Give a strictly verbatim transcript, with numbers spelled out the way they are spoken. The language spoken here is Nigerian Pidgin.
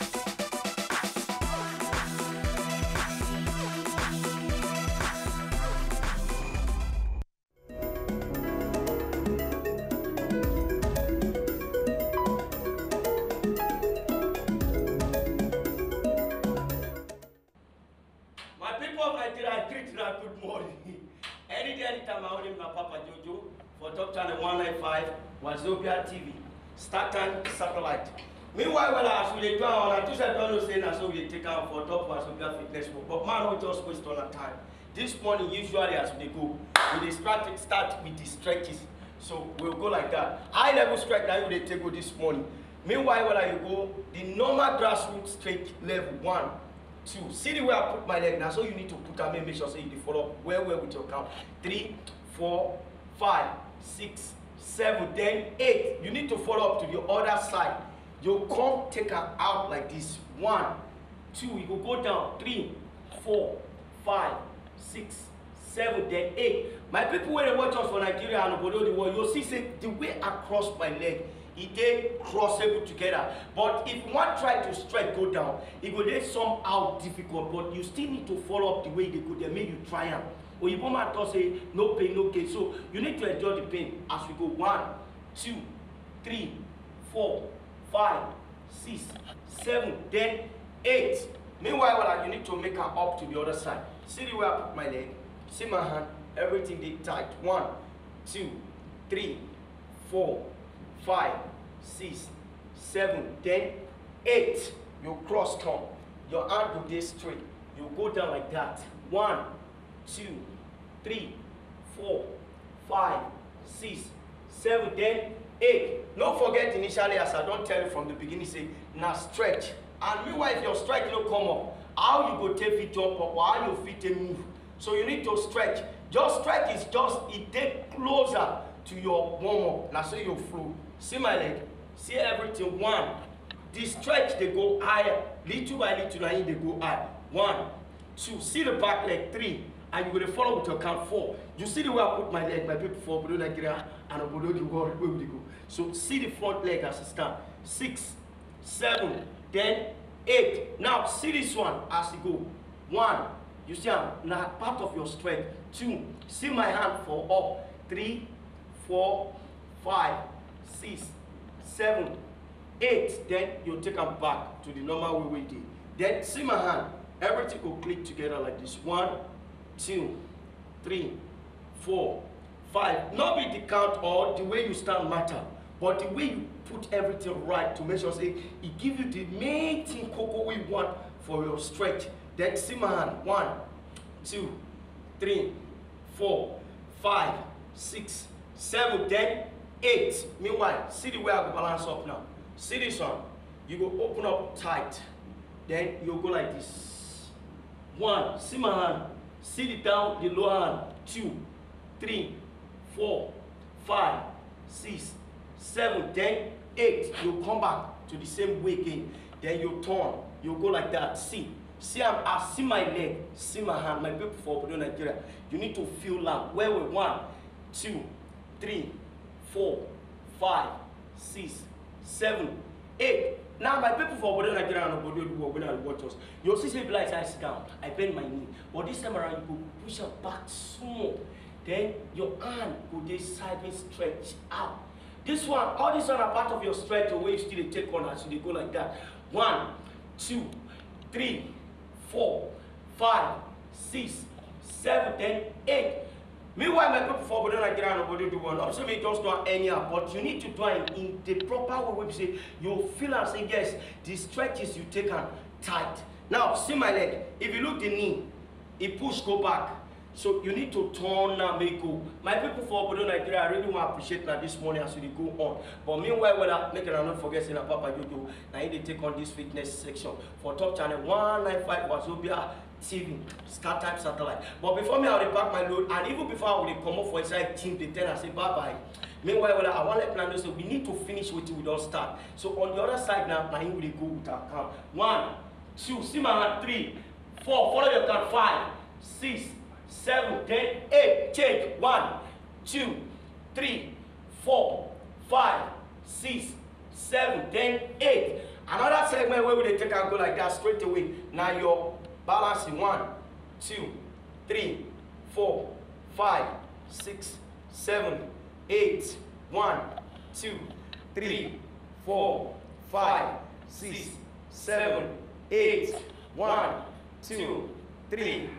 My people of Nigeria, I greet una good morning. Any day, anytime, I only my Papa Jojo for Top Channel one nine five, Wazobia T V, Star Time Satellite. Meanwhile, well, as we dey do our, I just don't know say na so we dey take am for top Wazobia Fitness World. But man, no just waste all our time. This morning, usually as we dey go, we dey start, start with the stretches. So we'll go like that. High level stretch na you dey take go this morning. Meanwhile, when you go, the normal grassroots stretch level, one, two. See the way I put my leg now, so you need to put am in, make sure say you dey follow up well well with your count. Three, four, five, six, seven, then eight. You need to follow up to the other side. You come take am out like this. One, two, you go go down. Three, four, five, six, seven, then eight. My people wey dey watch us for Nigeria and obodo the world, you see say the way I cross my leg, e dey crossable together. But if you wan try to stretch go down, e go dey somehow difficult, but you still need to follow up the way e dey go there, make you try am. Oyibo man talk say no pain, no gain. So you need to endure the pain as we go. One, two, three, four, five, six, seven, then eight. Meanwhile, well, you need to make am up to the other side. See the way I put my leg. See my hand. Everything dey tight. One, two, three, four, five, six, seven, then eight. You cross come. Your hand go dey straight. You go down like that. One, two, three, four, five, six, seven, then eight. No forget initially, as I don tell you from the beginning, say na stretch. And meanwhile, if your stretch no come up, how you go take fit jump up or how you fit take move? So you need to stretch. Just stretch is just, e dey closer to your warm up. Na so you flow. See my leg. See everything. One, the stretch dey go higher. Little by little, na im dey go high. One, two. See the back leg. Three, and you go dey follow with your count. Four. You see the way I put my leg, my people for obodo Nigeria and obodo the world wey we dey go. So see the front leg as e stand. Six, seven, then eight. Now see this one as e go. One, you see am, na part of your strength. Two, see my hand for up. Three, four, five, six, seven, eight. Then you take am back to the normal way wey e dey. Then see my hand. Everything go click together like this. One, two, three, four, five. No be the count or the way you stand matter, but the way you put everything right to make sure say e give you the main thing koko wey you want for your stretch. Then see my hand. One, two, three, four, five, six, seven, then eight. Meanwhile, see the way I go balance up now. See this one. You go open up tight. Then you go like this. One, see my hand. See the down, the lower hand. Two, three, four, five, six, seven, then eight. You come back to the same way again. Then you turn. You go like that. See, see am, I see my leg. See my hand. My people for obodo Nigeria, you need to feel am well well. One, two, three, four, five, six, seven, eight. Now, my people for obodo Nigeria and obodo the world, when I watch us, you see say e be like say I sit down, I bend my knee. But this time around, you go push am back small. Then your hand go dey sideways, stretch out. This one, all this one are part of your stretch wey you still dey take on as you dey go like that. One, two, three, four, five, six, seven, then eight. Meanwhile, my people for obodo Nigeria and obodo the world, no be say me just do am anyhow, but you need to do am in the proper way wey be say you feel am say yes, the stretches you take am tight. Now see my leg. If you look the knee, e push go back. So you need to turn am make e go. My people for obodo Nigeria, I really wan appreciate una this morning as we dey go on. But meanwhile, whether make una no forget say na Papa Jojo na him dey take on this fitness section for Top Channel one nine five Wazobia T V, Star Time Satellite. But before me, I will dey pack my load, and even before I will dey comot for inside team, dey tell am say bye bye. Meanwhile, well, I wan let una know say we need to finish wetin we don start. So on the other side now, na him we dey go with our count. One, two, see my hand. Three, four, follow your count. Five, six, seven, then eight. Change. One, two, three, four, five, six, seven, then eight. Another segment wey we dey take am go like that straight away na your balance. One, two, three, four, five, six, seven, eight. One, two, three, four, five, six, seven, eight. One, two, three,